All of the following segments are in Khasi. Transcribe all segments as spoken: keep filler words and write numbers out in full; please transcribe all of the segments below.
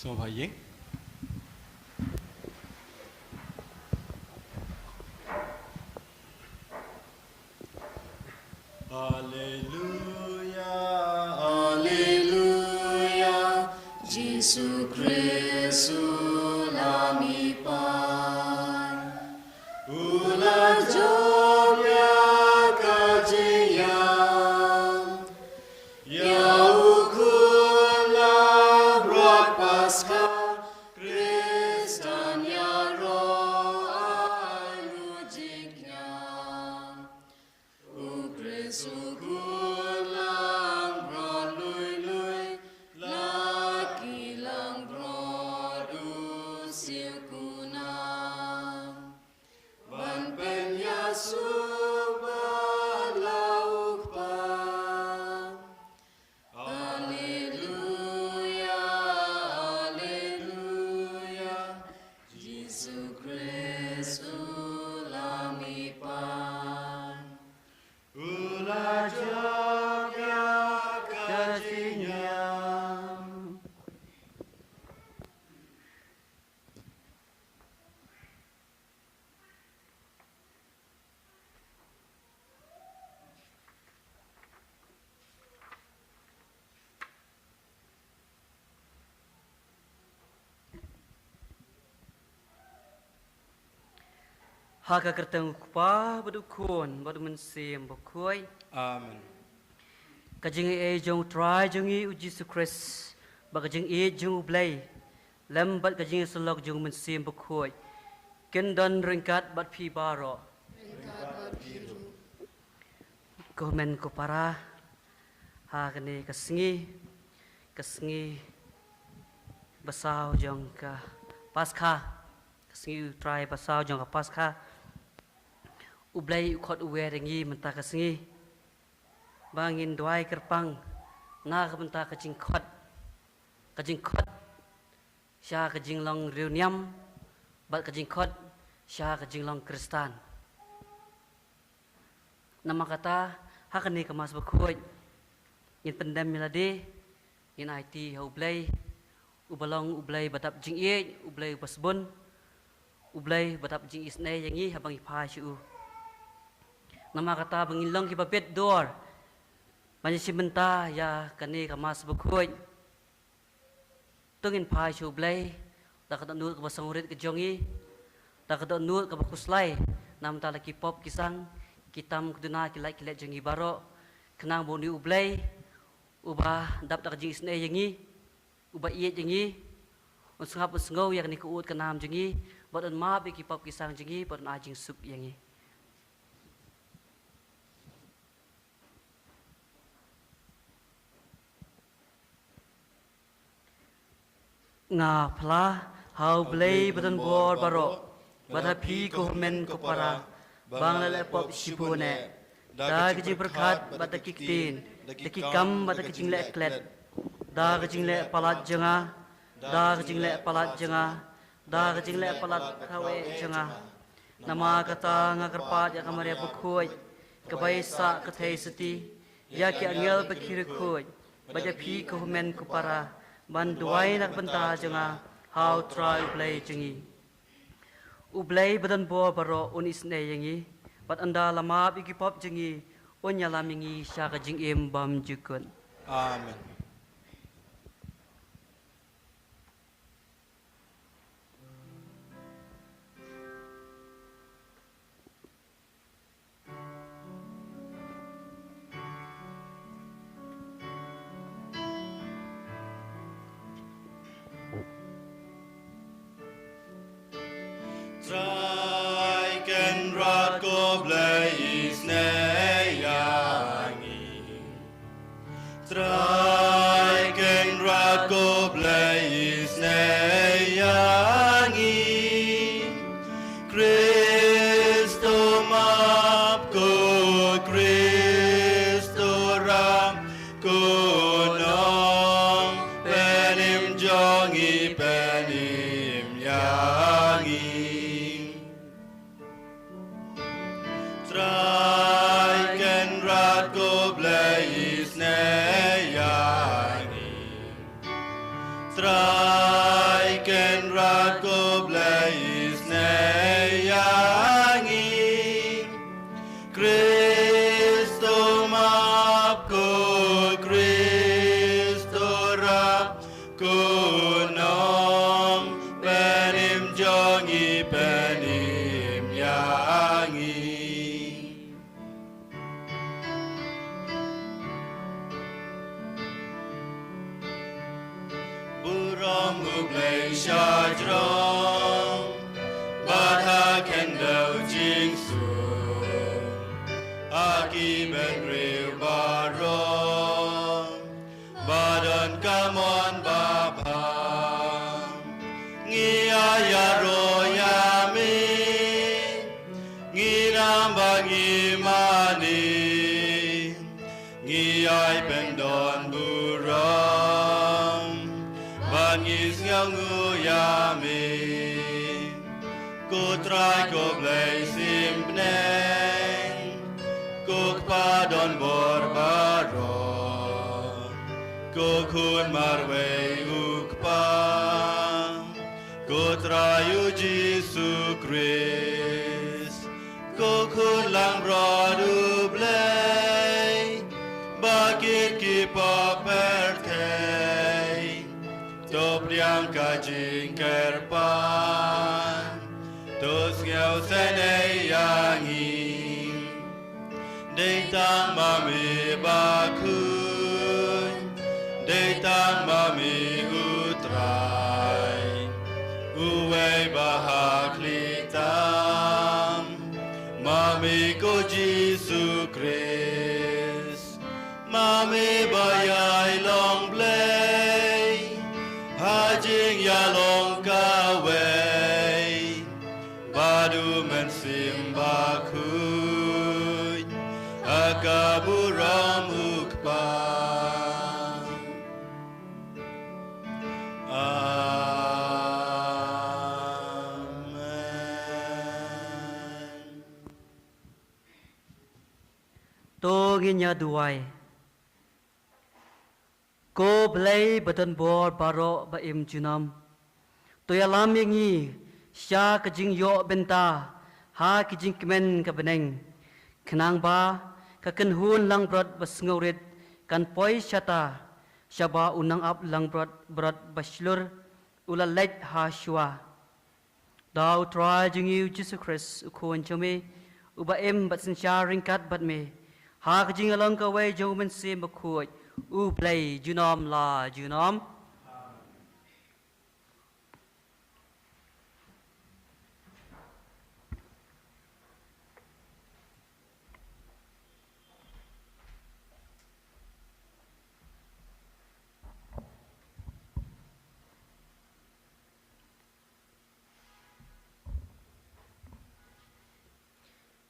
Sngewbha ïing. Alleluia, alleluia, Jisu Khrist u la mih pat. U la jop ïa ka jingïap, ïa u khun langbrot Paskha, Khrist don ïaroh ha u jingkñia. U Khrist u khun langbrot lui lui, la ki langbrot u siew kumno. Ban pynïasuk bad la u Kpa. Alleluia, alleluia, Jisu Khrist u la mih pat. U la jop ïa ka jingïap. Ha ka kyrteng u Kpa bad u Khun bad u Mynsiem Bakhuid. Amen. Ka jingaiei jong u Trai jong ngi u Jisu Khrist bad ka jingïeit jong u Blei lem bad ka jingïasyllok jong u Mynsiem Bakhuid kin don ryngkat bad phi baroh. Ryngkat bad phi ruh. Ko hynmen ko para, ha kane ka sngi, ka sngi basaw jong ka Paskha, ka sngi u Trai basaw jong ka Paskha, u Blei u khot u wer ïa ngi mynta ka sngi ba ngin duwai kyrpang na ka bynta ka jingkhot, ka jingkhot sha ka jinglong riewniam bad ka jingkhot sha ka jinglong Khristan. Namar kata, ha kane ka Mass Bakhuid ngin pyndem ïa lade, ngin aiti ha u Blei uba long u Blei ba dap jingïeit, u Blei uba sbun, u Blei ba dap jingisynei ïa ngi haba ngi phai sha u. Namar kata ba ngin long kiba bit dur ban ïashim bynta ïa kane ka Mass Bakhuid. To ngin phai sha u Blei da ka dohnud kaba sngewrit ka jong ngi, da ka dohnud kaba khuslai na bynta la ki pop ki sang, ki tam ki duna, ki lait ki let jong ngi baroh, khnang ba une u Blei uba dap da ka jingisynei ïa ngi, uba ïeit ïa ngi, un sngap un sngew ïa kane ka ud ka nam jong ngi bad un map ïa ki pop ki sang jong ngi bad un ai jingsuk ïa ngi. Nga phla ha u Blei ba don bor baroh, bad ha phi ko hynmen ko para, ba nga la leh pop shibun eh, da ka jingpyrkhat bad da ki ktien, da ki kam bad da ka jingleh klet, da ka jingleh palat jong nga, da ka jingleh palat jong nga, da ka jingleh palat kawei jong nga. Namar kata nga kyrpad ïa ka Maria Bakhuid, kaba ïasah ka theisotti, ïa ki angel bad ki riewkhuid, bad ïa phi ko hynmen ko para, ban duwai na ka bynta jong nga ha u Trai u Blei jong ngi. U Blei ba don bor baroh un isynei ïa ngi, bad ynda la map ïa ki pop jong ngi, un ïalam ïa ngi sha ka jingim bymjukut. Amen. Trai Kynrad ko Blei isynei ïa ngi. Trai jingsuk ha ki bynriew baroh ba don ka mon ba bha. Ngi ïaroh ïa me, ngi nam ba ngi mane, ngi ai pyndonburom, ba ngi sngewnguh ïa me. Ko Trai ko Blei symbai, ko Kpa donbor baroh, ko Khun marwei u Kpa, ko Trai u Jisu Khrist, ko Khun langbrot u Blei, ba kit ki pop pyrthei, to pdiang ka jingkyrpad, to sngewsynei ïa ngi. Dei tang ma me bakhuid, dei tang ma me u Trai, uwei ba ha khlieh tam, ma me ko Jisu Khrist, ma me ba ïai long Blei ha jingïalong kawei bad u Mynsiem Bakhuid ha ka burom u Kpa. Amen. To ngin ïa duwai. Ko Blei ba donbor baroh ba im junom, to ïalam ïa ngi sha ka jingïoh bynta ha ki jingkmen ka bneng, khnang ba ka kynhun langbrot ba sngewrit kan poi shata, shaba u nongap langbrot brot ba shlur u la leit ha shuwa. Da u Trai jong ngi u Jisu Khrist u Khun jong me, uba im bad synshar ryngkat bad me, ha ka jingïalong kawei jong u Mynsiem Bakhuid, u Blei junom la junom.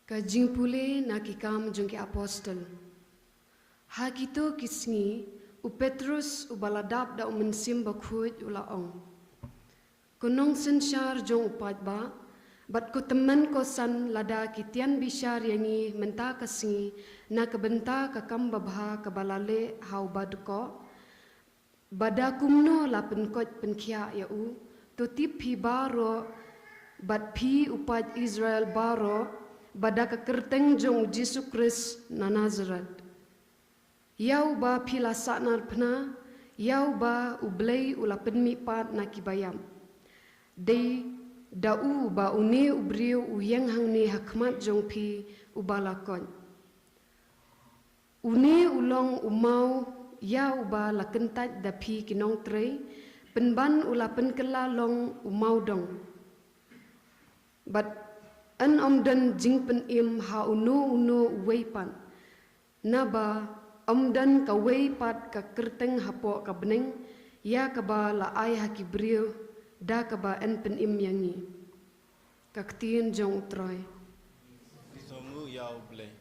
Ka jingpule na ki Kam jong ki Apostol. Ha kito ki sngi, u Petrus uba la dap da u Mynsiem Bakhuid u la ong, ko nongsynshar jong u paidbah, bad ko tymmen ko san lada ki tian bishar ïa ngi mynta ka sngi na ka bynta ka kam babha kaba la leh ha uba dkoh, ba da kumno la pynkoit pynkhiah ïa u, to tip phi baroh bad phi u paid Israel baroh, ba da ka kyrteng jong u Jisu Khrist na Nasareth, ïa uba phi la sahnarphna, ïa uba u Blei u la pynmihpat na kiba ïap. Dei da u ba une u briew u ïeng hangne ha khmat jong phi uba la koit. Une u long u maw ïa uba la kyntait da phi ki nongtrei, pynban u la pynkylla long u mawdong. Bad yn ym don jingpynim ha uno uno uwei pat, naba ym don kawei pat ka kyrteng hapoh ka bneng ïa kaba la ai ha ki briew da kaba yn pynim ïa ngi. Ka ktien jong u Trai. Ki song u ïa u Blei.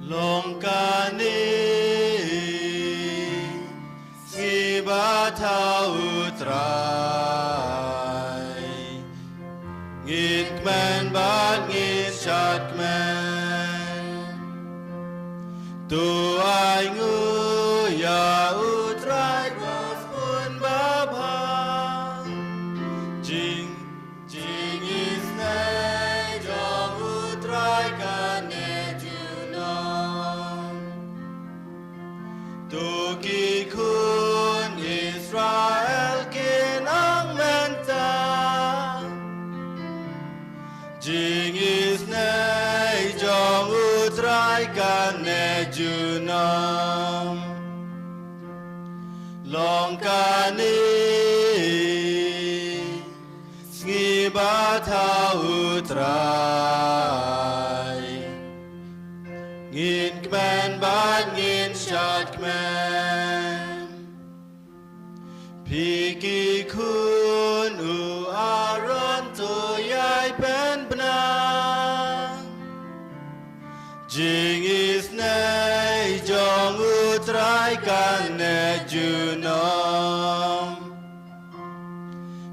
Long kane sngi ba thaw u Trai, ngin kmen bad ngin shad kmen. To ai nguh ïa u Trai, ba spun babha. Jing, jingisynei jong u Trai kane junom. To ki khun Israel kin ong mynta, jingisynei jong U Trai kane junom. Long kane sngi ba thaw U Trai, ngin kmen bad ngin shad kmen. Phi ki khun u Aaron, to ïai pynbna jingisynei jong U Trai kane junom.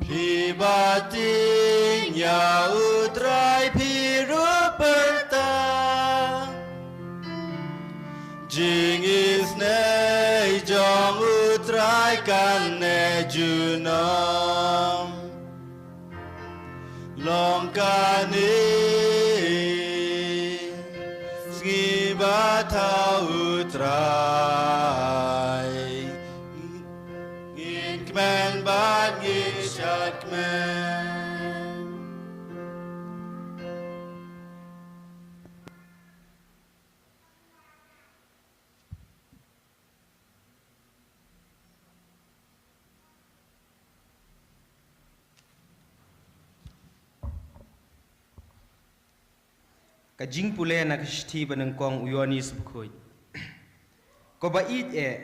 Phi bating ïa U Trai, phi ruh pyrta, jingisynei jong U Trai kane junom. Long kane sngi ba thaw U Trai, ngin kmen bad ngin shad kmen. Ka jingpule na ka shithi ba nyngkong u Ïoannis Bakhuid. Ko ba ïeit eh,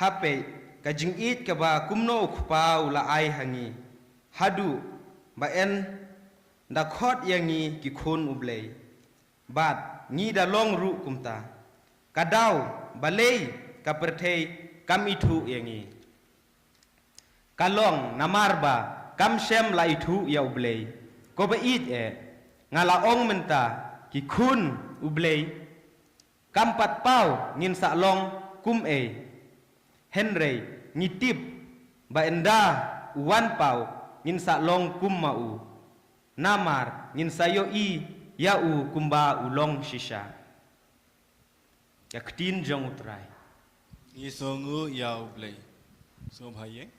ha peit ka jingïeit kaba kumno u Kpa u la ai ha ngi, haduh ba yn da khot ïa ngi ki khun U Blei. Bad ngi da long ruh kumta. Ka daw balei ka pyrthei kam ithuh ïa ngi? Ka long namar ba kam shym la ithuh ïa U Blei. Ko ba ïeit eh, nga la ong mynta, ki khun U Blei, kam pat paw ngin sa long kum ei. Hynrei ngi tip ba ynda u wan paw, ngin sa long kum ma u, namar ngin sa ïohi ïa u kumba u long shisha. Ka ktien jong U Trai. Ngi sngewnguh ïa U Blei. Sngewbha ïeng.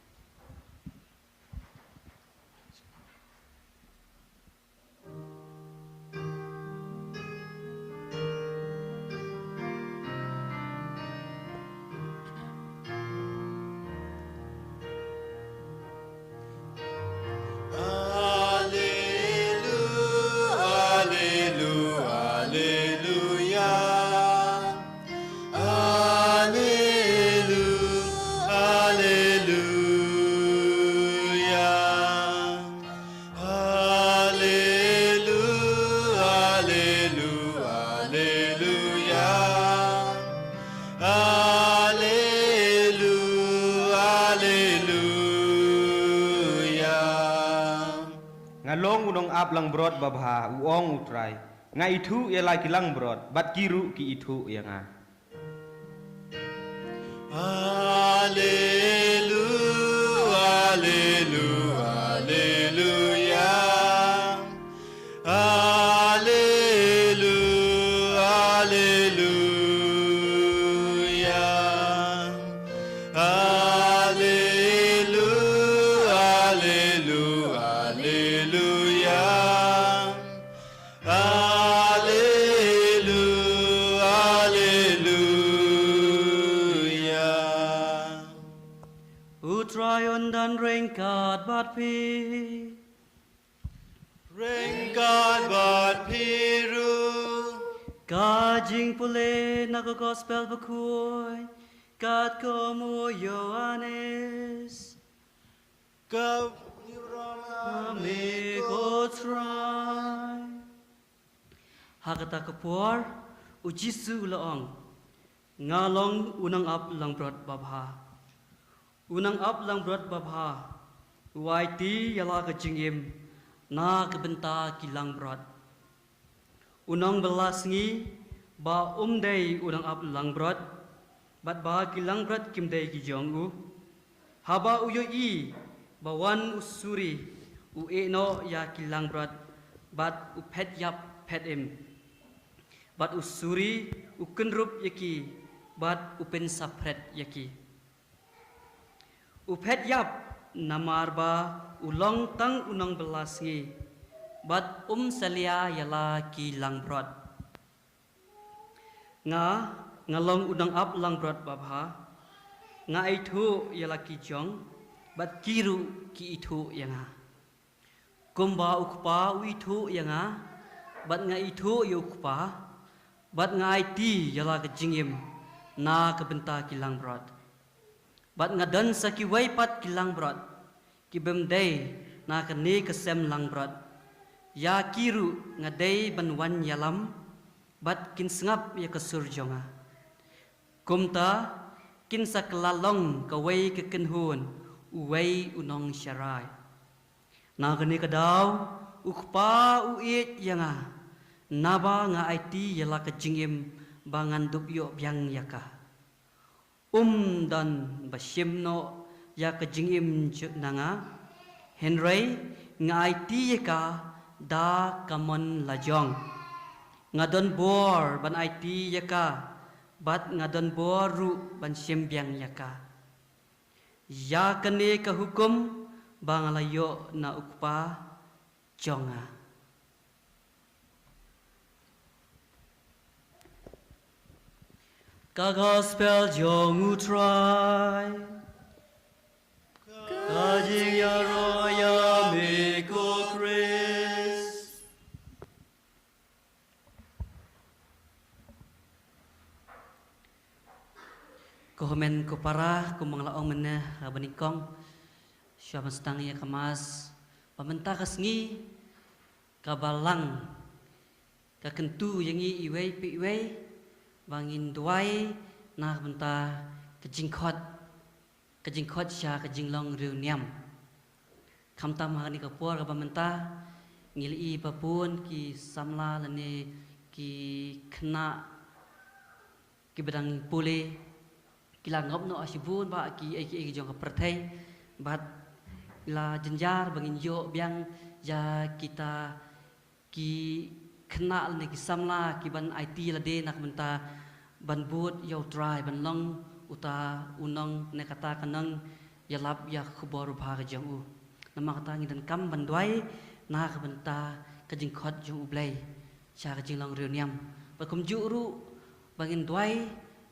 Alelu, alelu, aleluya. Alelu, aleluya. Alelu, alelu, aleluya. Alelu, aleluya. Nga long u nongap langbrot babha, u ong U Trai. Nga ithuh ïa la ki langbrot, bad ki ruh ki ithuh ïa nga. Alelu, alelu, aleluya. Alelu, aleluya. Alelu, alelu, aleluya. Alelu, aleluya. U Trai un don ryngkat bad phi. Ryngkat bad phi ruh. Ka jingpule na ka Gospel Bakhuid katkum u Ïoannis. Ka burom ha me ko Trai. Ha kata ka por, u Jisu u la ong, nga long u nongap langbrot babha. U nongap langbrot babha u aiti ïa la ka jingim na ka bynta ki langbrot. U nongbylla sngi ba um dei u nongap langbrot, bad ba ki langbrot kim dei ki jong u. Haba u ïohi ba wan u suri, u ïehnoh ïa ki langbrot, bad u phet ïap phet im. Bad u suri u kynrup ïa ki, bad u pynsaphriang ïa ki. U phet ïap namar ba u long tang u nongbylla sngi, bad um salia ïa la ki langbrot. Nga, nga long u nongap langbrot babha, nga ithuh ïa la ki jong, bad ki ruh ki ithuh ïa nga. Kumba u Kpa u ithuh ïa nga, bad nga ithuh ïa u Kpa, bad nga aiti ïa la ka jingim na ka bynta ki langbrot. Bad nga don sa kiwei pat ki langbrot, ki bym dei na kane ka sem langbrot. Ïa ki ruh nga dei ban wan ïalam, bad kin sngap ïa ka sur jong nga. Kumta, kin sa kylla long kawei ka kynhun, uwei u nongsharai. Na kane ka daw, u Kpa u ïeit ïa nga, naba nga aiti ïa la ka jingim ba ngan dup ïoh biang ïa ka. Um don ba shim noh ïa ka jingim ju-, na nga, hynrei nga aiti ïa ka da ka mon la jong. Nga don bor ban aiti ïa ka, bad nga don bor ruh ban shim biang ïa ka. Ïa kane ka hukum ba nga la ïoh na u Kpa jong nga. Ka Gospel jong U Trai. Ka jingïaroh ïa me ko Khrist. Ko hynmen ko para, kumba nga la ong mynne ha ba nyngkong, shuwa ban sdang ïa ka Mass, ba mynta ka sngi, ka Balang ka kyntu ïa ngi iwei pa iwei ba ngin duwai na ka bynta ka jingkhot, ka jingkhot sha ka jinglong riewniam. Khamtam ha kane ka por kaba mynta ngi la i ba bun ki samla lane ki khynnah kiba dang pule ki la ngop noh ha shibun bah kiei kiei jong ka pyrthei, bad la jynjar ba ngin ïoh biang ïa kita ki khynnah lane ki samla kiban aiti lade na ka bynta ban bud ïa U Trai, ban long uta u nong ne kata ka nongïalap ïa ka khubor babha ka jong u. Namar kata ngi donkam ban duwai na ka bynta ka jingkhot jong U Blei sha ka jinglong riewniam. Bad kumjuh ruh ba ngin duwai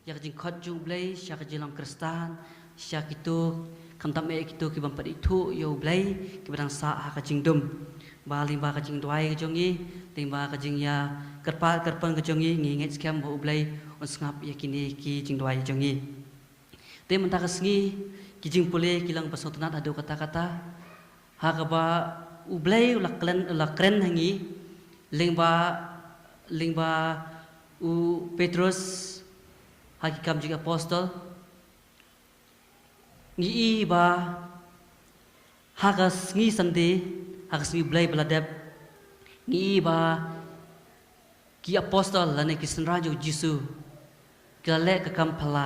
ïa ka jingkhot jong U Blei sha ka jinglong Khristan, sha kito, khamtam eh kito ki bym pat ithuh ïa U Blei, kiba dang sah ha ka jingdum. Ba lyngba ka jingduwai ka jong ngi, lyngba ka jingïakyrpad kyrpang ka jong ngi, ngi ngeit skhem ba U Blei un sngap ïa kine ki jingduwai jong ngi. Te mynta ka sngi, ki jingpule ki long ba sngewtynnat haduh katta katta. Ha kaba U Blei u la kren, u la kren ha ngi, lyngba, lyngba u Petrus, ha Ki Kam jong ki Apostol. Ngi i ba ha ka sngi Sunday, ha ka sngi Blei ba la dep, ngi i ba ki apostol lane ki synran jong U Jisu ki la leh ka kam phylla,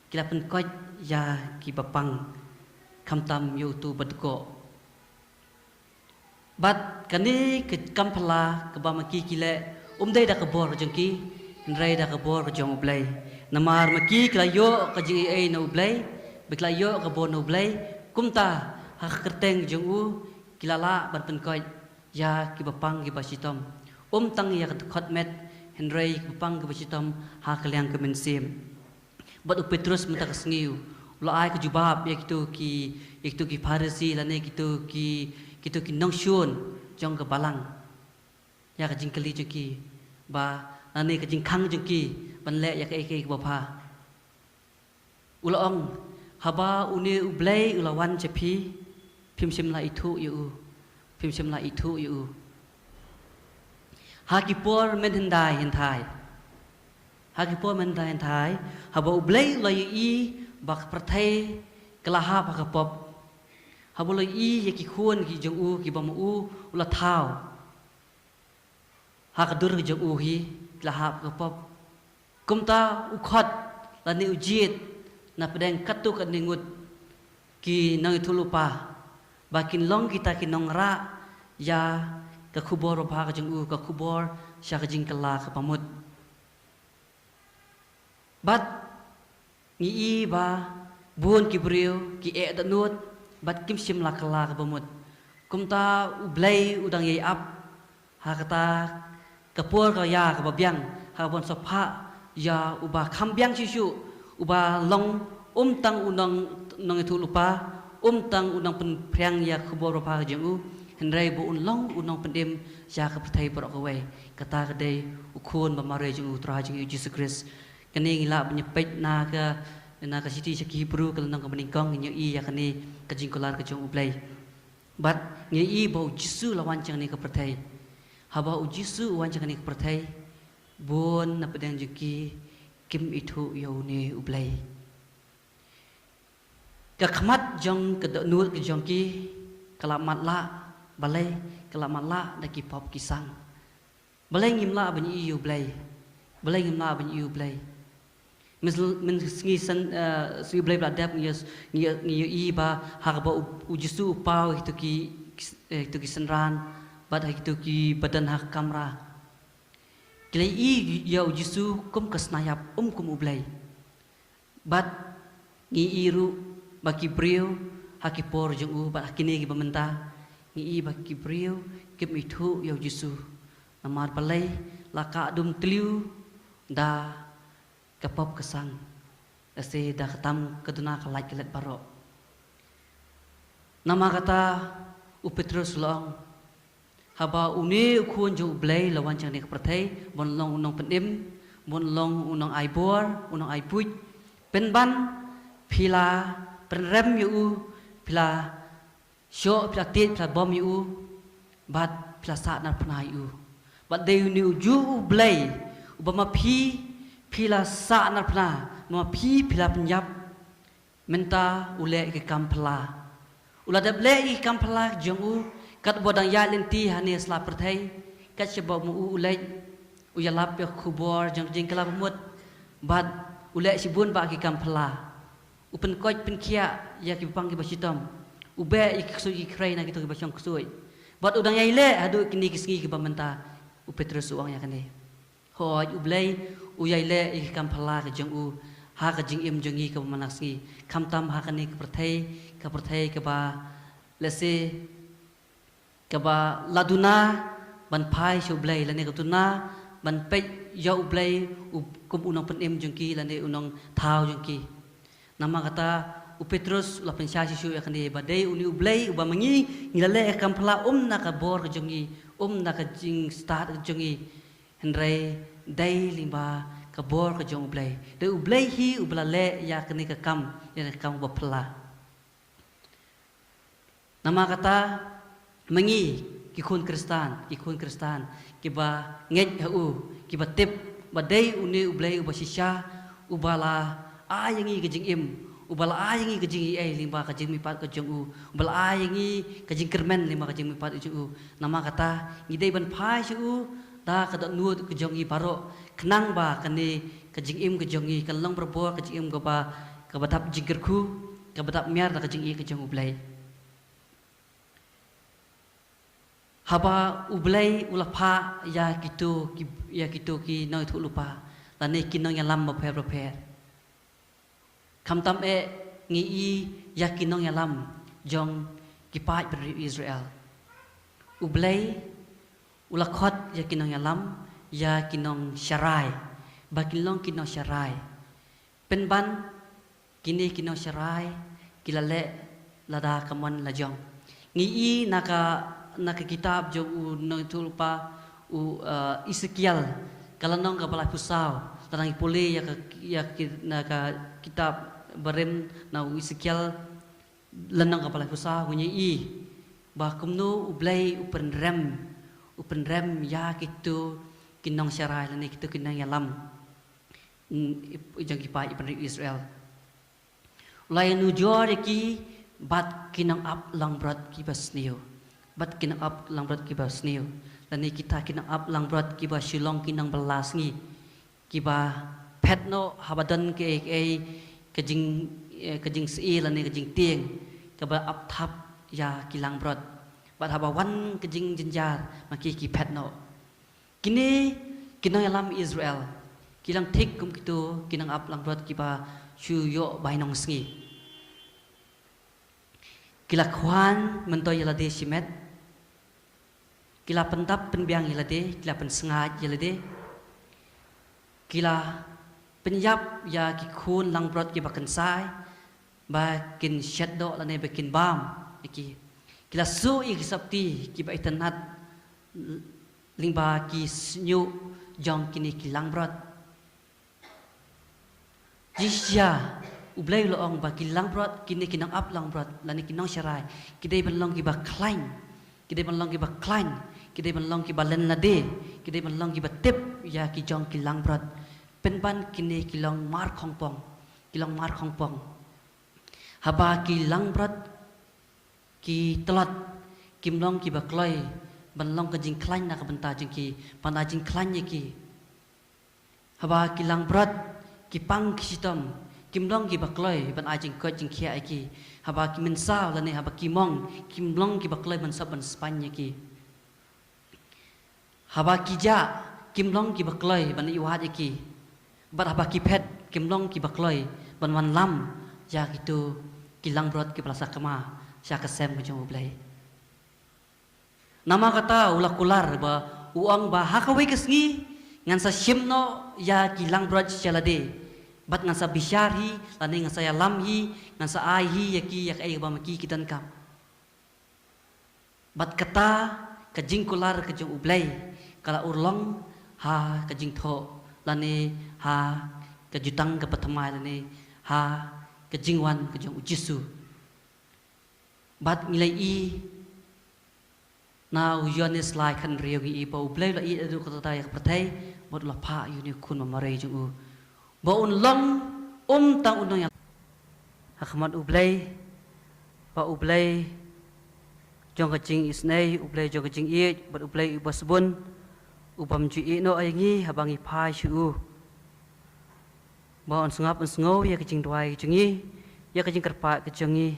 ki la pynkoit ïa kiba pang, khamtam ïa uto uba dkoh. Bad kane ka kam phylla kaba ma ki ki leh, um dei da ka bor ka jong ki, hynrei da ka bor ka jong U Blei. Namar ma ki ki la ïoh ka jingaiei na U Blei, ba ki la ïoh ka bor na U Blei, kumta ha ka kyrteng jong u ki la lah ban pynkoit ïa kiba pang kiba shitom. Um tang ïa ka dkhot met, hynrei kiba pang kiba shitom ha ka liang ka mynsiem. Bad u Petrus mynta ka sngi u la ai ka jubab ïa kito ki, ïa kito ki Pharisi lane kito ki, kito ki nongshun jong ka balang, ïa ka jingkylli jong ki ba, lane ka jingkhang jong ki ban leh ïa kaei kaei kaba bha. U la ong, haba une U Blei u la wan sha phi, phim shym la ithuh ïa u, phim shym la ithuh ïa u. Ha ki por mynhyndai hynthai, ha ki por mynhyndai hynthai, haba U Blei u la ïohi ba ka pyrthei ka la hap ha ka pop, haba u la ïohi ïa ki khun ki jong u kiba ma u u la thaw ha ka dur ka jong u hi, ki la hap ha ka pop. Kumta u khot lane u jied na pdeng katto katne ngut ki nongïathuhlypa ba kin long kita ki nongrah ïa ka khubor babha ka jong u, ka khubor sha ka jingkylla kaba mut. Bad Ngi i ba bun ki briew ki eh dohnud bad kim shym la kylla kaba mut. Kumta U Blei u dang ïai ap ha kata ka por ka ïa kaba biang, ha kaba sngewbha ïa uba kham biang shuh shuh, uba long ym tang u nong, nongïathuhlypa, ym tang u nongpynphriang ïa ka khubor babha ka jong u, hynrei ba un long u nongpynim ïa ka pyrthei baroh kawei. Kata ka dei u Khun ba marwei jong u, Trai jong ngi u Jisu Khrist. Kane ngi lah ban ïa peit na ka, na ka shithi sha ki Hebru ka lynnong kaba nyngkong, ngi ïohi ïa kane ka jingkular ka jong U Blei. Bad ngi ïohi ba U Jisu la wan sha kane ka pyrthei. Haba U Jisu u wan sha kane ka pyrthei, bun na pdeng jong ki kim ithuh ïa une U Blei. Ka khmat jong ka dohnud ka jong ki ka la matlah, balei? Ka la matlah da ki pop ki sang. Balei ngim lah ban ïohi ïa U Blei? Balei ngim lah ban ïohi ïa U Blei? Myn, mynsngi san, eh, sngi U Blei ba la dep ngi, ngi, ngi ïohi ba ha kaba U, U Jisu u paw ha kito ki, eh, kito ki synran bad ha kito kiba don ha ka kamra. Ki la ïohi ïa U Jisu kum ka snaiap, ym kum U Blei. Bad ngi i ruh ba ki briew ha ki por jong u bad ha kine kiba mynta, ngi i ba ki briew kim ithuh ïa U Jisu. Namar balei? La kah dum tliw da ka pop ka sang, lehse da ka tam ka duna ka lait ka let baroh. Namar kata u Petrus u la ong, haba une u Khun jong U Blei la wan sha kane ka pyrthei ban long u nongpynim, ban long u nongai bor, u nongai buit, pynban phi la pynrem ïa u, phi la shoh, phi la tied, phi la bom ïa u, bad phi la sahnarphna ïa u. Bad dei une u juh U Blei uba ma phi phi la sahnarphna, ma phi phi la pynïap. Mynta u leh ïa ki kam phylla. U la dep leh ïa ki kam phylla jong u katba u dang ïaid lynti hangne ha sla pyrthei. Kat shaba ma u u leit, u ïalap ïa ka khubor jong ka jingkylla ba mut. Bad u leh shibun bah ki kam phylla. U pynkoit pynkhiah ïa ki bapang ki bashitom. U beh ïa ki ksuid ki khrei na kito kiba shong ksuid. Bad u dang ïai leh haduh kine ki sngi kiba mynta. U Petrus u ong ïa kane. Hooid, U Blei u ïai leh ïa ki kam phylla ka jong u ha ka jingim jong ngi kaba man la ka sngi. Khamtam ha kane ka pyrthei, ka pyrthei kaba lehse kaba la duna ban phai sha U Blei, lane ka duna ban peit ïa U Blei u, kum u nongpynim jong ki, lane u nongthaw jong ki. Namar kata u Petrus u la pynshai shuh shuh ïa kane ba dei une U Blei uba ma ngi ngi la leh ïa ka kam phylla, ym na ka bor ka jong ngi, ym na ka jingstad ka jong ngi. Hynrei dei lyngba ka bor ka jong U Blei. Dei U Blei hi uba la leh ïa kane ka kam, ïa kane ka kam ba phylla. Namar kata ma ngi ki khun Khristan, ki khun Khristan kiba ngeit ha u, kiba tip ba dei une U Blei uba shisha, uba la ai ïa ngi ka jingim, uba la ai ïa ngi ka jingaiei lyngba ka jingmihpat ka jong u, uba la ai ïa ngi ka jingkyrmen lyngba ka jingmihpat ka jong u. Namar kata ngi dei ban phai sha u da ka dohnud ka jong ngi baroh, khnang ba kane ka jingim ka jong ngi kan long barabor ka jingim kaba, kaba dap jingkyrkhu, kaba dap miar da ka jingïeit ka jong U Blei. Haba U Blei u la phah ïa kito ki, ïa kito ki nongïathuhlypa lane ki nongïalam bapher bapher. Khamtam eh ngi i ïa ki nongïalam jong ki paid bynriew Israel. U Blei u la khot ïa ki nongïalam ïa ki nongsharai, ba kin long ki nongsharai. Pynban kine ki nongsharai ki la leh lada ka mon la jong. Ngi i na ka, na ka kitab jong u nongïathuhlypa u, eh, Esekiel, ka lynnong kaba laiphew saw. Lada ngi pule ïa ka, ïa ki, na ka kitab barim na u Esekiel, lynnong kaba laiphew saw, ngi i ba kumno U Blei u pynrem, u pynrem ïa kito ki nongsharai lane kito ki nongïalam, mm, i, jong ki paid bynriew Israel. U la ïanujor ïa ki bad ki nongap langbrot kiba sniew. Bad ki nongap langbrot kiba sniew. Lane kita ki nongap langbrot kiba shu long ki nongbylla sngi. Kiba phet noh haba don kaei kaei ka jing, eh, ka jingsih lane ka jingtieng kaba ap thap ïa ki langbrot. Bad haba wan ka jingjynjar ma ki ki phet noh. Kine ki nongïalam Israel ki long thik kum kito ki nongap langbrot kiba shu ïoh bainong sngi. Ki la khwan myntoi ïa lade shimet. Ki la pyndap pynbiang ïa lade, ki la pynsngaid ïa lade. Ki la pynïap ïa ki khun langbrot kiba kynsai, ba kin shet doh lane ba kin bam ïa ki. Ki la suh ïa ki sopti kiba itynnad lyngba ki shñiuh jong kine ki langbrot. Jingshisha, U Blei u la ong ba ki langbrot, kine ki nongap langbrot, lane ki nongsharai, ki dei ban long kiba khlaiñ, ki dei ban long kiba khlaiñ, ki dei ban long kiba len lade, ki dei ban long kiba tip ïa ki jong ki langbrot. Pynban kine ki long mar khongpong, ki long mar khongpong. Haba ki langbrot ki tlot, kim long kiba kloi ban long ka jingkhlaiñ na ka bynta jong ki, ban ai jingkhlaiñ ïa ki. Haba ki langbrot ki pang ki shitom, kim long kiba kloi ban ai jingkoit jingkhiah ïa ki. Haba ki mynsaw lane haba ki mong, kim long kiba kloi ban sop ban spaiñ ïa ki. Haba ki jah, kim long kiba kloi ban ïoh wad ïa ki. Bad haba ki phet, kim long kiba kloi ban wanlam ïa kito ki langbrot kiba la sakma sha ka sem ka jong U Blei. Namar kata u la kular ba u ong ba ha kawei ka sngi ngan sa shim noh ïa ki langbrot sha lade. Bad ngan sa bishar hi, lane ngan sa ïalam hi, ngan sa ai hi ïa ki ïa kaei kaba ma ki ki donkam. Bad kata ka jingkular ka jong U Blei ka la urlong ha ka jingthoh lane ha ka jutang kaba thymmai lane ha ka jingwan ka jong U Jisu. Bad ngi la ïohi na u Ïoannis lai khathynriew ngi ïohi ba U Blei u la ïeit haduh katta katta ïa ka pyrthei bad u la phah ïa une u khun ba marwei jong u ba un long um tang u nongïalam ha khmat U Blei, ba U Blei jong ka jingisynei, U Blei jong ka jingïeit bad U Blei uba sbun, u bym ju ïehnoh ïa ngi haba ngi phai sha u. Ba un sngap un sngew ïa ka jingduwai ka jong ngi, ïa ka jingkyrpad ka jong ngi.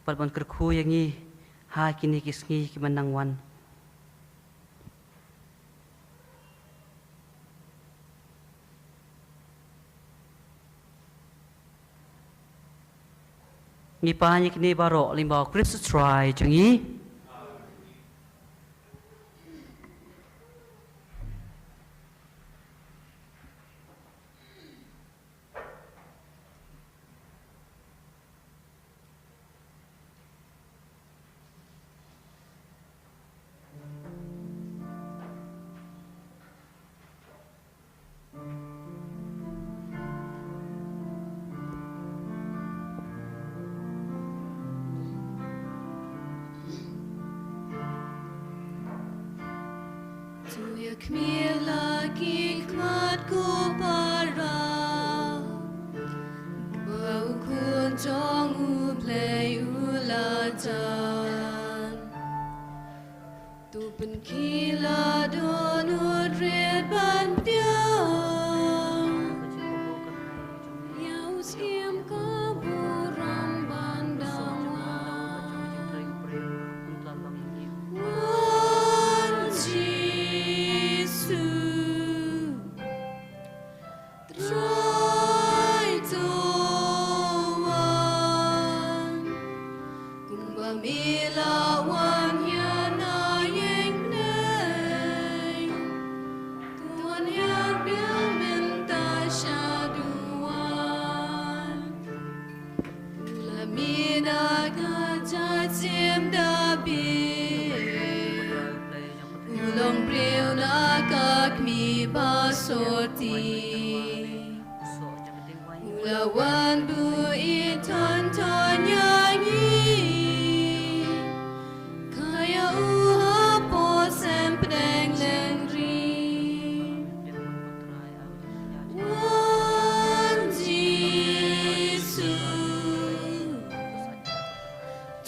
Bad ban kyrkhu ïa ngi ha kine ki sngi kiban nang wan. Ngi pan ïa kine baroh lyngba U Khrist U Trai jong ngi. To ïa khmih la ki khmat ko para, ba u Khun jong U Blei u la jan. To pynkhih la dohnud rit ban pdiang ïa u Syiem ka burom ban dang wan. Wan Jisu. Trai to wan, kumba me la wan ïa na ïing bneng. To wan ïa biang mynta shaduh wan. U la mih na ka jait syiem Dabid. U long briew na ka kmie ba soti. U la wan buh i thon thon ïa ngi. Ka ïa u hapoh sem pdeng lynti. Wan Jisu.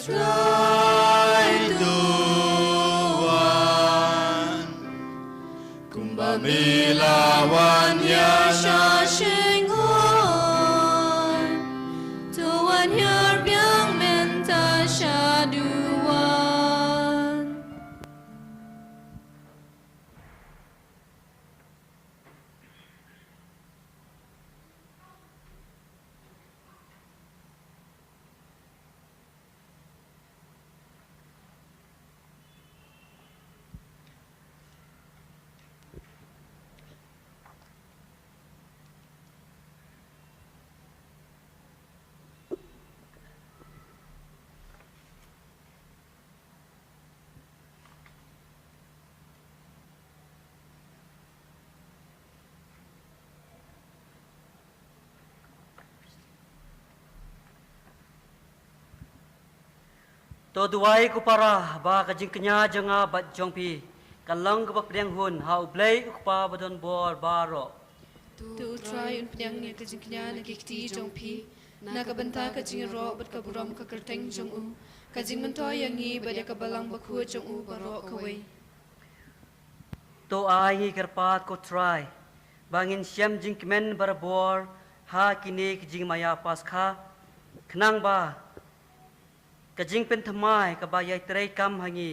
Trai to wan, kumba me la wan ïa sha shyngkong. To duwai ko para ba ka jingkñia jong nga bad jong phi kan long kaba pdiang hun ha U Blei U Kpa ba don bor baroh. To U Trai un pdiang ïa ka jingkñia na ki kti jong phi na ka bynta ka jingïaroh bad ka burom ka kyrteng jong u, ka jingmyntoi ïa ngi bad ïa ka balang bakhuid jong u baroh kawei. To ai ngi kyrpad ko Trai ba ngin shem jingkmen barabor ha kine ki jingmaïa Paskha, khnang ba ka jingpynthymmai kaba ïai treikam ha ngi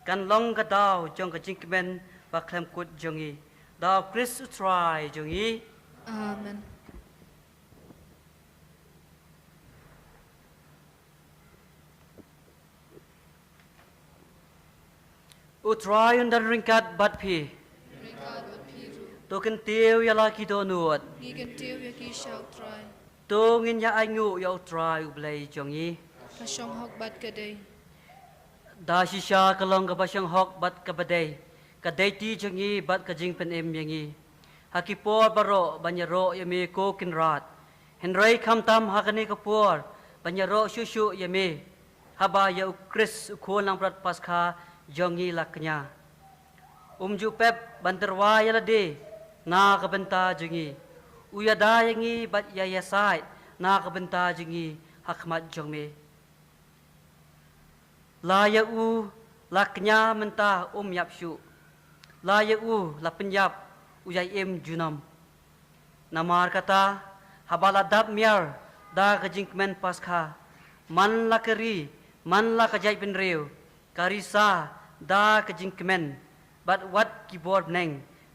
kan long ka daw jong ka jingkmen ba khlem kut jong ngi. Da U Khrist U Trai jong ngi. Amen. U Trai un don ryngkat bad phi. Ryngkat bad phi ruh. To kyntiew ïa la ki dohnud. Ngi kyntiew ïa ki sha U Trai. To ngin ïa ainguh ïa U Trai U Blei jong ngi. Ka shong hok bad ka dei. Da shisha ka long kaba shong hok bad kaba dei ka dei ti jong ngi bad ka jingpynim ïa ngi ha ki por baroh ban ïaroh ïa me ko Kynrad. Hynrei khamtam ha kane ka por ban ïaroh shuh shuh ïa me, haba ïa U Khrist U Khun Langbrot Paskha jong ngi la kñia. Um ju pep ban tyrwa ïa lade na ka bynta jong ngi. U ïada ïa ngi bad ïa ïasaid na ka bynta jong ngi ha khmat jong me. La ïa u la kñia mynta um ïap shuh. La ïa u la pynïap u ïai im junom. Namar kata, haba la dap miar da ka jingkmen Paskha, man la ka ri, man la ka jaitbynriew, ka risa da ka jingkmen, bad wat ki bor bneng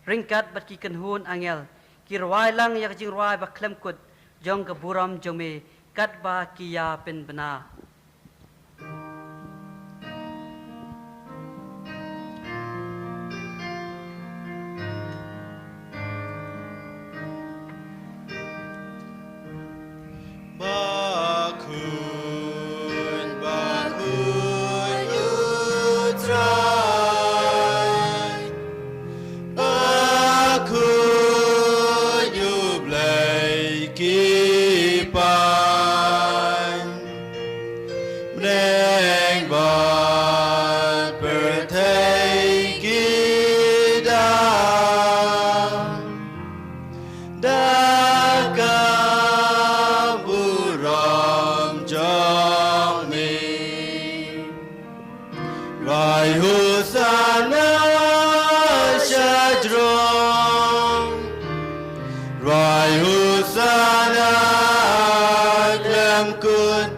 ryngkat bad ki kynhun angel ki rwai lang ïa ka jingrwai ba khlem kut jong ka burom jong me, katba ki ïa pynbna. Bakhuid, bakhuid U Trai. Bakhuid U Blei ki paid. Bneng bad pyrthei ki dap da ka burom jong me. Rwai Hosana sha jrong. Rwai Hosana khlem kut.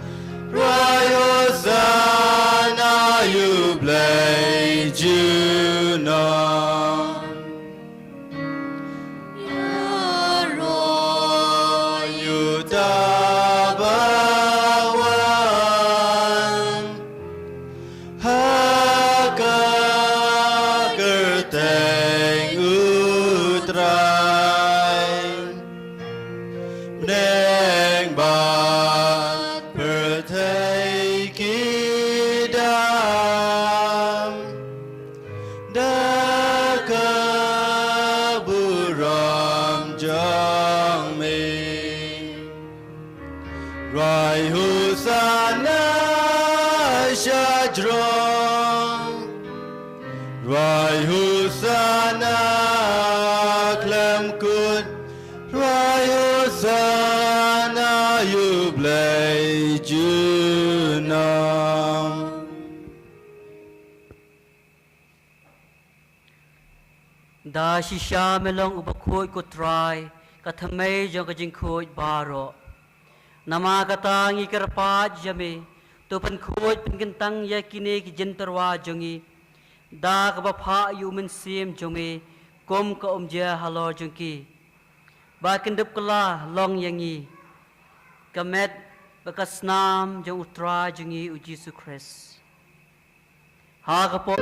Rwai Hosana ïa U Blei junom. Ïaroh ïa uta ba wan ha ka kyrteng U Trai. Bneng bad pyrthei ki dap da ka burom jong me. Rwai Hosana sha jrong. Rwai Hosana khlem kut. Rwai Hosana ïa U Blei junom. Da shisha me long uba khuid ko Trai, ka thymmei jong ka jingkhuid baroh. Namar kata ngi kyrpad ïa me, to pynkhuid pynkyntang ïa kine ki jingtyrwa jong ngi da kaba phah ïa U Mynsiem jong me kum ka umjer halor jong ki. Ba kin dup kylla long ïa ngi ka met bad ka snam jong U Trai jong ngi U Jisu Khrist. Ha ka por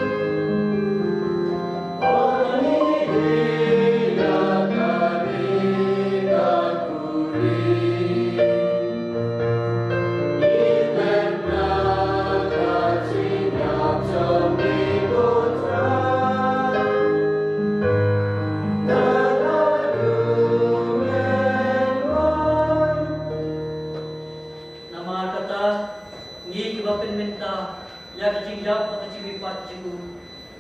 Namar kata, ngi kiba pynmynta ka jingïap bad ka jingmihpat jong u.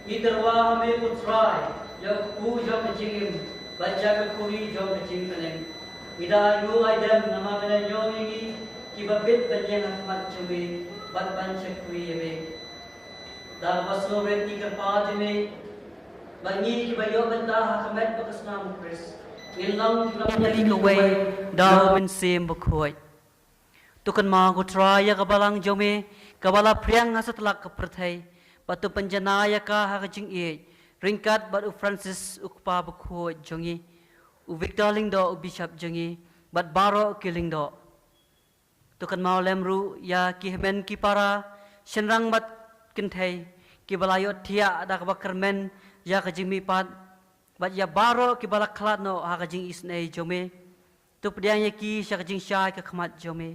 Ngi tyrwa ha me ko Trai, ïa u kpu jong ka jingim bad ïa ka khuri jong ka jingpynlong. Ngi da ai nguh ai dem namar me la ñion ïa ngi kiba bit ban ïeng ha khmat jong me bad ban shakri ïa me. Da kaba sngewrit ngi kyrpad ïa me, bad ngi kiba ïoh bynta ha ka met bad ka snam u Khrist, ngin long kiba la pyni kawei da u Mynsiem Bakhuid. To kynmaw ko Trai ïa ka balang jong me kaba la phriang ha satlak ka pyrthei, bad to pynjanai ïa ka ha ka jingïeit ryngkat bad u Francis u kpa bakhuid jong ngi, u Victor Lyngdoh u bishop jong ngi, bad baroh ki lyngdoh. To kynmaw lem ruh ïa ki hynmen ki para, shynrang bad kynthei, kiba la ïohthiah da kaba kyrmen ïa ka jingmihpat, bad ïa baroh kiba la khlad noh ha ka jingisynei jong me. To pdiang ïa ki sha ka jingshai ka khmat jong me.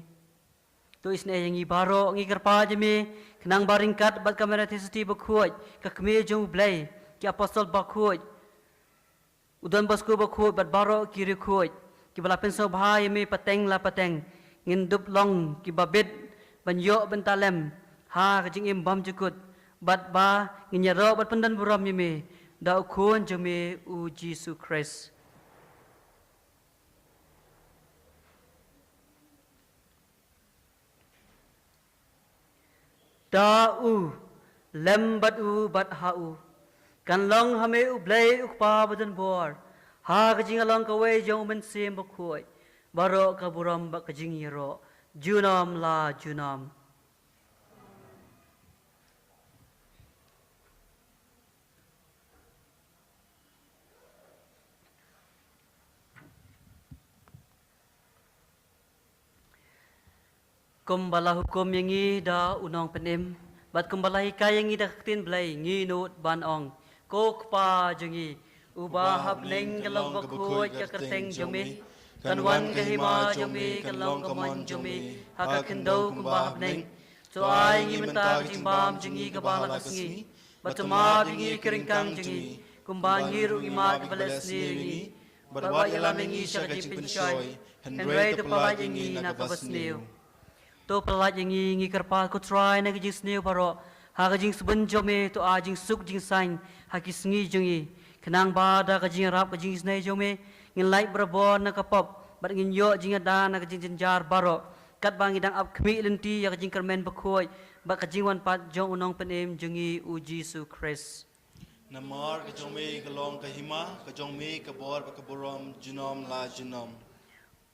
To isynei ïa ngi baroh, ngi kyrpad ïa me, khnang ba ryngkat bad ka Mary Theisotti bakhuid, ka kmie jong u Blei, ki apostol bakhuid, u Don Bosco bakhuid bad baroh ki riewkhuid kiba la pynsngewbha ïa me pateng la pateng, ngin dup long kiba bit ban ïoh bynta lem ha ka jingim bymjukut, bad ba ngin ïaroh bad pyndonburom ïa me da u Khun jong me u Jisu Khrist. Da u, lem bad u, bad ha u, kan long ha me u Blei u Kpa badonbor, ha ka jingïalong kawei jong u Mynsiem Bakhuid, baroh ka burom bad ka jingïaroh junom la junom. Kumba la hukum ïa ngi da u Nongpynim, bad kumba la hikai ïa ngi da ka ktien Blei, ngi nud ban ong: Ko Kpa jong ngi, uba ha bneng, kan long bakhuid ka kyrteng jong me, kan wan ka hima jong me, kan long ka mon jong me ha ka khyndew kumba ha bneng. To ai ngi mynta ka jingbam jong ngi kaba la ka sngi, bad to map ïa ngi ki ryngkang jong ngi, kumba ngi ruh ngi map ïa kiba leh sniew ïa ngi, bad wat ïalam ïa ngi sha ka jingpynshoi, hynrei to pyllait ïa ngi na kaba sniew. To pyllait ïa ngi, ngi kyrpad ko Trai, na ka jingsniew baroh, ha ka jingsbun jong me to ai jingsuk jingsaiñ ha ki sngi jong ngi, khnang ba da ka jingïarap ka jingisynei jong me, ngin lait barabor na ka pop, bad ngin ïoh jingïada na ka jingjynjar baroh, katba ngi dang ap khmih lynti ïa ka jingkyrmen bakhuid bad ka jingwanpat jong u Nongpynim jong ngi u Jisu Khrist. Namar ka jong me ka long ka hima, ka jong me ka bor bad ka burom junom la junom.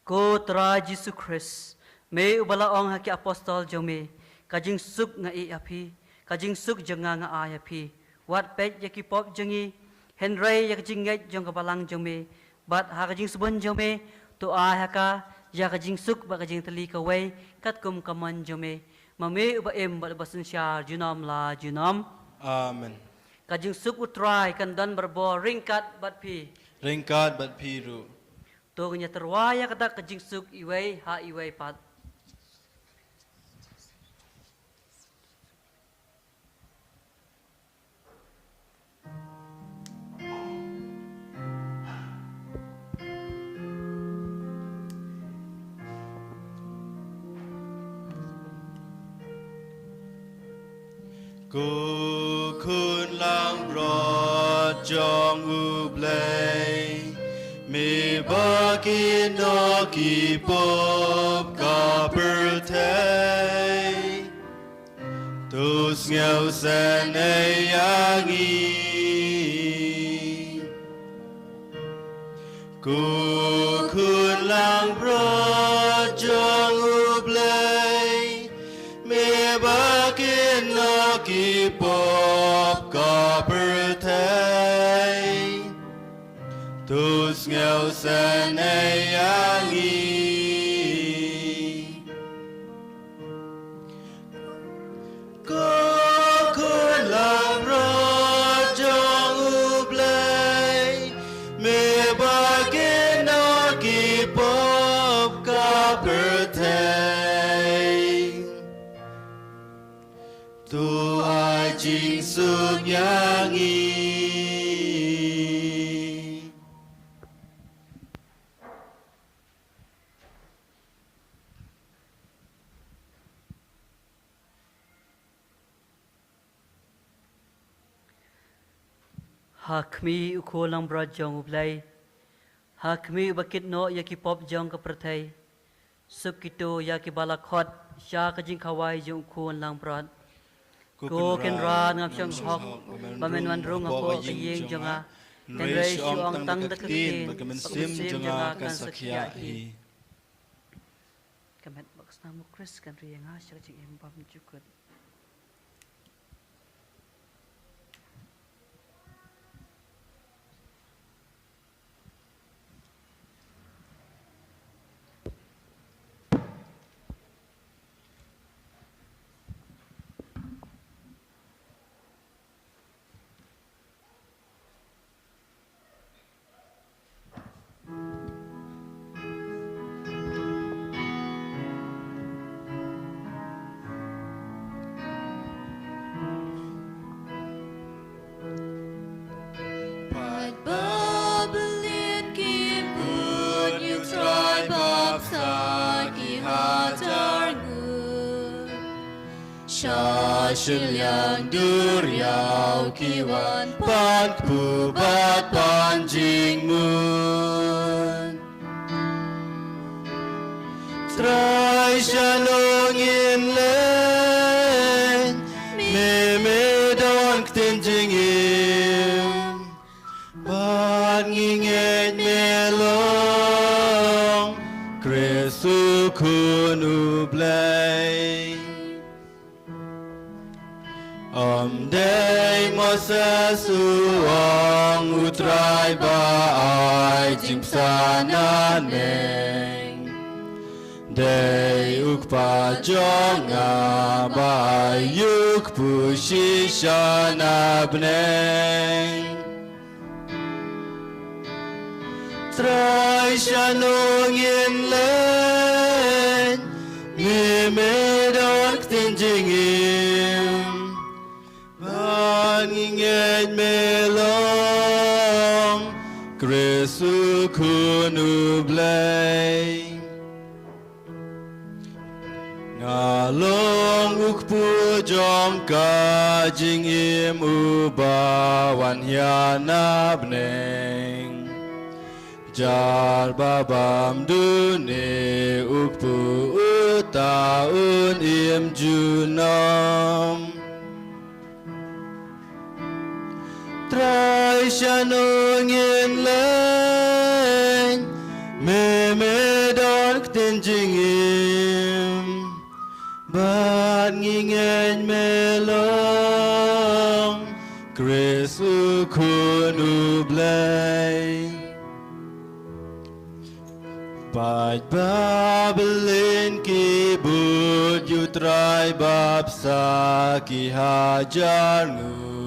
Ko Trai Jisu Khrist, me uba la ong ha ki apostol jong me: Ka jingsuk nga ai ïa phi, ka jingsuk jong nga nga ai ïa phi. Wat peit ïa ki pop jong ngi, hynrei ïa ka jingngeit jong ka balang jong me, bad ha ka jingsbun jong me to ai ha ka ïa ka jingsuk bad ka jingtylli kawei katkum ka mon jong me, ma me uba im bad uba synshar junom la junom. Amen. Ka jingsuk u Trai kan don barabor ryngkat bad phi. Ryngkat bad phi ruh. To ngin ïa tyrwa ïa ka dak ka jingsuk iwei ha iwei pat. Ko Khun langbrot jong U Blei, me ba kin ïoh ki pop ka pyrthei, to sngewsynei ïa ngi. Ko Khun langbrot jong U Blei, me ba kin ïoh ki pop ka pyrthei, to sngewsynei ïa ngi. Ko Khun langbrot jong U Blei, me ba kin ïoh ki pop ka pyrthei, to ai jingsuk ïa ngi. Ha khmih u Khun langbrot jong U Blei. Ha khmih uba kit noh ïa ki pop jong ka pyrthei. Suk kito ïa kiba la khot sha ka jingkhawai jong u Khun langbrot. Ko Kynrad, ngam shong hok ba men wan rung hapoh ka ïing jong nga, hynrei shu ong tang da ka ktien bad ka mynsiem jong nga kan sa khiah hi. Ka met bad ka snam U Khrist kan ri ïa nga sha ka jingim bymjukut. Pat ba bylliñ ki bun ïa U Trai bapsa ki hajar ngut. Sha shiliang duriaw ki wan pan kpu bad pan jingmut. Trai shano ngin leit, me me don ktien jingim. Bad ngi ngeit me long Khrist u Khun U Blei. Ym dei Moses u ong, U Trai ba ai jingpynsah na neng. Dei U Kpa jong nga ba ai ïa u kpu shisha na bneng. Trai shano ngin leit, me me don ktien jingim. Bad ngi ngeit me long Khrist u Khun U Blei. Nga long u kpu jong ka jingim uba wan ïa na bneng. Jar ba bam dune u kpu uta un im junom. Trai shano ngin leit, me me don ktien jingim. Bad ngi ngeit me long Khrist u Khun U Blei. Peit ba bylliñ ki bud ïa U Trai bapsa ki hajar ngut.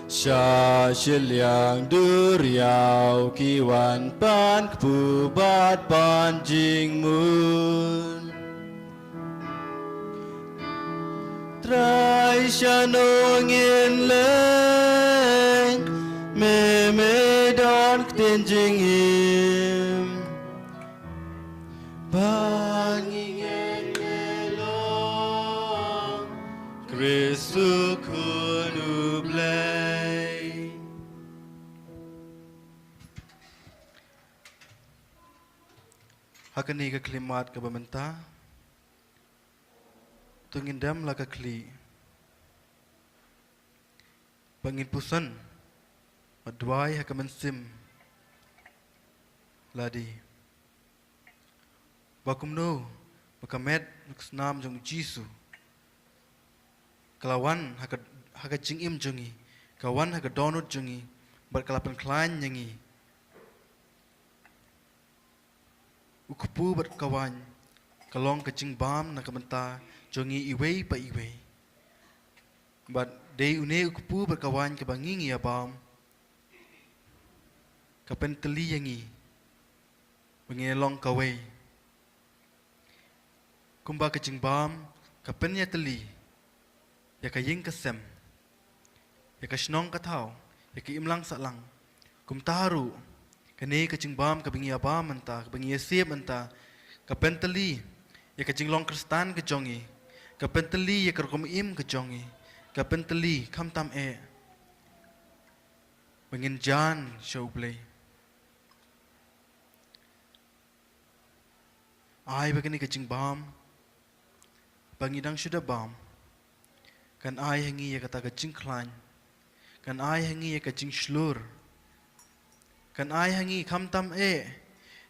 Sha shiliang duriaw ki wan pan kpu bad pan jingmut. Trai shano ngin leit, me me don ktien jingim. Ba ngi ngeit me long Khrist u Khun u Blei. Ha kane ka khyllipmat kaba mynta, to ngin dem la ka khlieh. Ba ngin puson, ba duwai ha ka mynsiem lade. Ba kumno, ba ka met, ba ka snam jong u Jisu. Ka la wan, ha ka, ha ka jingim jong ngi. Ka wan, ha ka dohnud jong ngi. Bad ka la pynkhlaiñ ïa ngi. U kpu bad ka waiñ, ka long ka jingbam na ka bynta jong ngi iwei pa iwei. Bad dei une u kpu bad ka waiñ kaba ngi ngi ïa bam, ka pyntylli ïa ngi, ba ngin ïa long kawei. Kumba ka jingbam, ka pynïatylli, ïa ka ïing ka sem, ïa ka shnong ka thaw, ïa ka imlang sahlang. Kumta ruh, kane ka jingbam kaba ngi ïa bam mynta, kaba ngi ïa sep mynta, ka pyntylli, ïa ka jinglong Khristan ka jong ngi, ka pyntylli, ïa ka rukom im ka jong ngi, ka pyntylli, khamtam eh. ba ngin jan sha U Blei. Ai ba kane ka jingbam ba ngi dang shu da bam kan ai ha ngi ïa kata ka jingkhlaiñ, kan ai ha ngi ïa ka jingshlur, kan ai ha ngi khamtam eh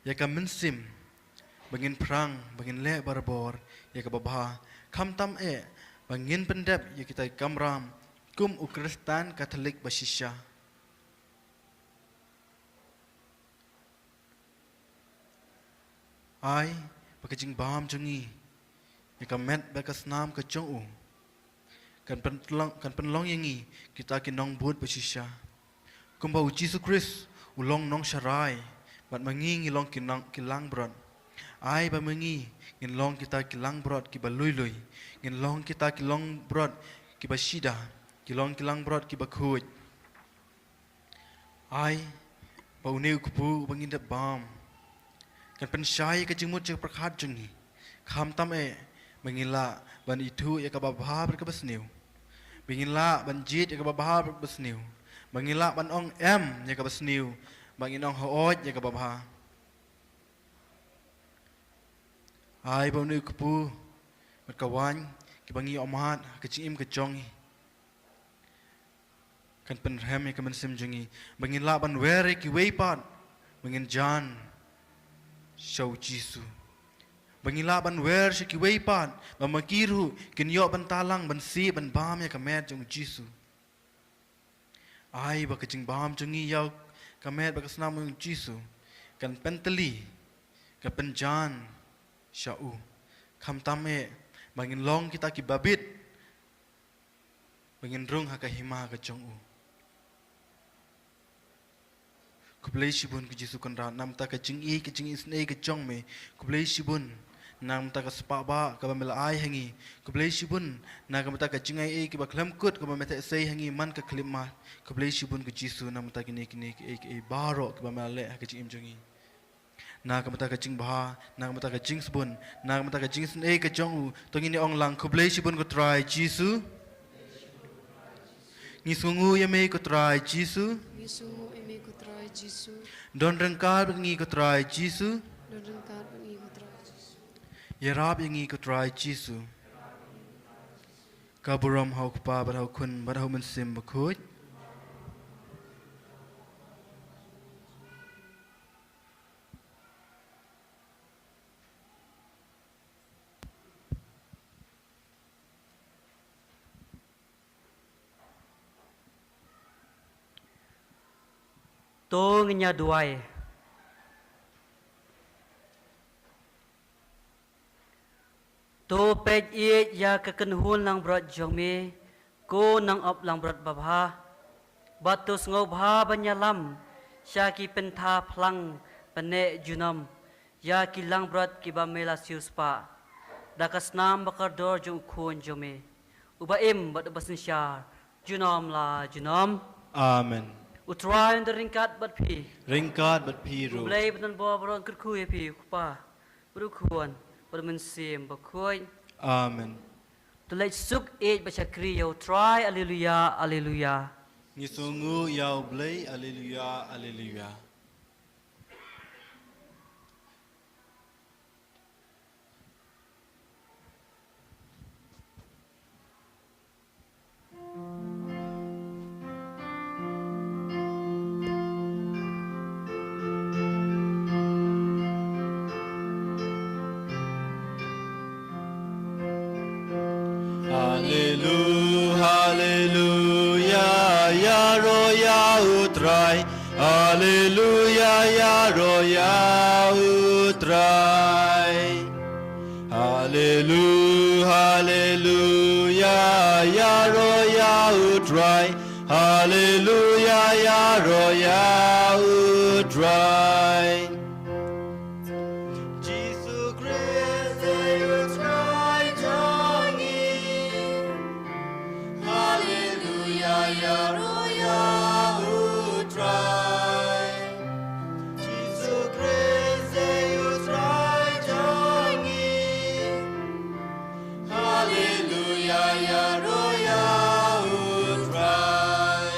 ïa ka mynsiem ba ngin phrang, ba ngin leh barabor ïa kaba bha, khamtam eh ba ngin pyndep ïa kita ki kamram kum u Khristan Katholik ba shisha. Ai ba ka jingbam jong ngi ïa ka met bad ka snam ka jong U kan pynlong, kan pynlong ïa ngi kita ki nongbud ba shisha. Kumba U Jisu Khrist u long nongsharai, bad ma ngi ngi long ki nong, ki langbrot. Ai ba ma ngi ngin long kita ki langbrot kiba lui lui, ngin long kita ki langbrot kiba shida, ki long ki langbrot kiba khuid. Ai ba une u kpu ba ngin da bam kan pynshai ka jingmut jingpyrkhat jong ngi, khamtam eh ba ngin lah ban ithuh ïa kaba bha bad kaba sniew, ba ngin lah ban jied ïa kaba bha bad kaba sniew, ba ngin lah ban ong em ïa kaba sniew, ba ngin ong hooid ïa kaba bha. Ai ba une u kpu bad ka waiñ kiba ngi ummat ha ka jingim ka jong ngi kan pynrhem ïa ka mynsiem jong ngi, ba ngin lah ban wer ïa kiwei pat ba ngin jan sha U Jisu, ba ngin lah ban wer sha kiwei pat ba ma ki ruh kin ïoh ban talang ban sih ban bam ïa ka met jong U Jisu. Ai ba ka jingbam jong ngi ïa ka met bad ka snam jong U Jisu kan pyntylli, kan pynjan sha U, khamtam eh ba ngin long kita kiba bit, ba ngin rung ha ka hima ka jong U. Khublei shibun ko Jisu Kynrad namar ka jingïeit, ka jingisynei ka jong Me. Khublei shibun namar ka spah ba kaba Me la ai ha ngi. Khublei shibun namar ka jingaiei kaba khlem kut kaba Me theh sei ha ngi man ka khyllipmat. Khublei shibun ko Jisu namar kine kine kiei kiei baroh kiba Me la leh ha ka jingim jong ngi. Na ka bynta ka jingbha, na ka bynta ka jingsbun, na ka bynta ka jingisynei ka jong U, to ngin ïa ong lang, khublei shibun ko Trai Jisu. Ngi sngewnguh ïa Me ko Trai Jisu. Ngi sngewnguh ïa Me ko Trai Jisu. Don ryngkat bad ngi ko Trai Jisu. Don ryngkat bad ngi ko Trai Jisu. Ïarap ïa ngi ko Trai Jisu. Ka burom ha U Kpa bad ha U Khun bad ha U Mynsiem Bakhuid. To ngin ïa duwai. To peit ïeit ïa ka kynhun langbrot jong Me, ko nongap langbrot babha. Bad to sngewbha ban ïalam sha ki pynthor phlang pyneh junom ïa ki langbrot kiba Me la siewspah da ka snam bakordor jong U Khun jong Me, uba im bad uba synshar junom la junom. Amen. U Trai un da ryngkat bad phi. Ryngkat bad phi ruh. U Blei ba don bor baroh un kyrkhu ïa phi, U Kpa bad U Khun bad U Mynsiem Bakhuid. Amen. To leit suk ïeit bad shakri ïa U Trai. Alleluia, alleluia. Ngi sngewnguh ïa U Blei. Alleluia, alleluia. Haleluya, haleluya, ïaroh ïa U Trai. Haleluya, ïaroh ïa U Trai. Haleluya, haleluya, ïaroh ïa U Trai. Haleluya, ïaroh ïa U Trai. Jisu Khrist, U Trai jong ngi. Haleluya, ïaroh ïa U Trai. Jisu Khrist, U Trai jong ngi. Haleluya, ïaroh ïa U Trai.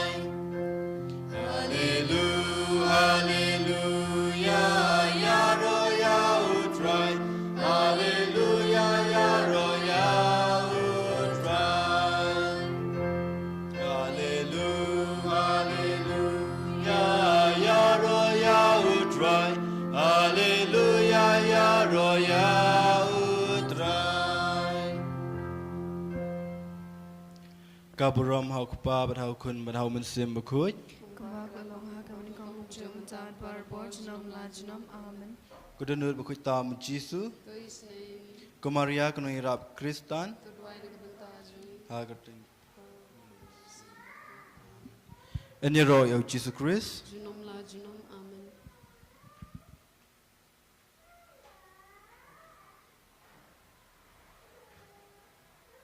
Ka burom ha u Kpa bad ha u Khun bad ha u Mynsiem Bakhuid. Kumba ka long ha ka mynnyngkong, mynta bad barabor, junom la junom. Amen. Ka dohnud bakhuid tam u Jisu. Ko Maria ka nongïarap Khristan. Ha ka kyrteng. Yn ïaroh ïa u Jisu Khrist.